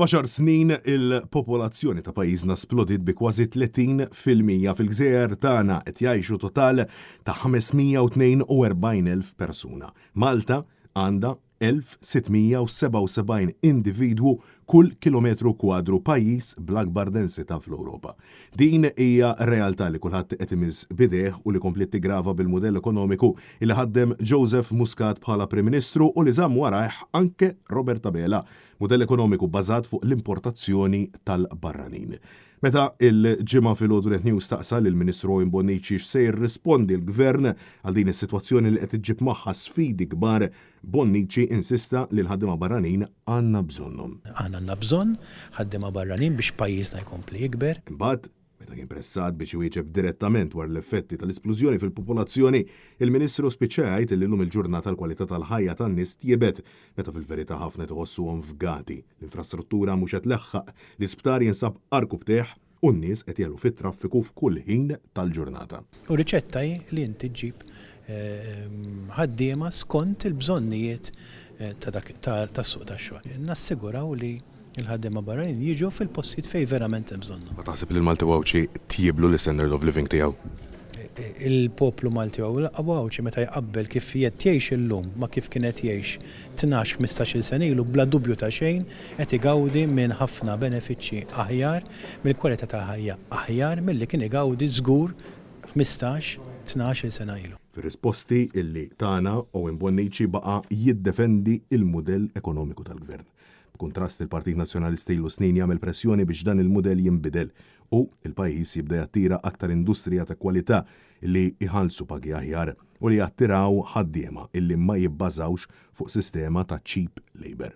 F'għaxar snin il-popolazzjoni ta' pajjiżna splodiet bi kważi 30%. Fil-gżejjer tagħna qed jgħixu total ta' 542,000 persuna. Malta għandha 1,677 individwu kull kilometru kwadru, pajjiż bl-akbar densità fl-Ewropa. Din hija realtà li kulħadd qed imiss b'idejh u li kompliet tiggrava bil-mudell ekonomiku li ħaddem Joseph Muscat bħala Prim Ministru u li żamm warajh anke Robert Abela. Mudell ekonomiku bbażat fuq l-importazzjoni tal-barranin. Meta l-Ġimgħa filgħodu Net News staqsa lill-Ministru Owen Bonnici x'se jirrispondi l-Gvern għal din is-sitwazzjoni li qed iġġib magħha sfidi kbar, Bonnici insista li l-ħaddiema barranin għandna bżonnhom. Aħna għandna bżonn ħaddiema barranin biex pajjiżna jkompli jikber. Imbagħad, meta kien pressat biex iwieġeb direttament dwar l-effetti tal-isplużjoni fil-popolazzjoni, il-Ministru spiċċa jgħid li llum il-ġurnata l-kwalità tal-ħajja tan-nies tjiebet, meta fil-verità ħafna qed iħossuhom fgati, l-infrastruttura mhux qed tleħħaq, l-isptar jinsab għarkupptejh u n-nies qed jeħlu fit-traffiku f'kull ħin tal-ġurnata. U r-riċetta hi li inti ġġib ħaddiema skont il-bżonnijiet ta' dak tas-suq tax-xogħol. Nassiguraw li l-ħaddiema barranin jiġu fil-postijiet fejn verament hemm bżonnhom. Ma taħseb li l-Malti u Għawdxi tjieblu l-istandard of living tiegħu? Il-poplu Malti u Għawdxi meta jqabbel kif qed jgħix illum ma' kif kien qed jgħix tnax, ħmistax-il sena ilu bla dubju ta' xejn qed igawdi minn ħafna benefiċċji aħjar, mill-kwalità tal-ħajja aħjar milli kien igawdi żgur 15, 12-il sena ilu. Fir-risposti li tana, Owen Bonnici baqa' jiddefendi l-mudell ekonomiku tal-Gvern. B'kuntrast, il-Partit Nazzjonalista ilu snin jagħmel pressjoni biex dan il-mudell jinbidel u l-pajjiż jibda jattira aktar industrija ta' kwalità li jħallsu pagi aħjar u li jattiraw ħaddiema illi ma jibbażawx fuq sistema ta' cheap labour.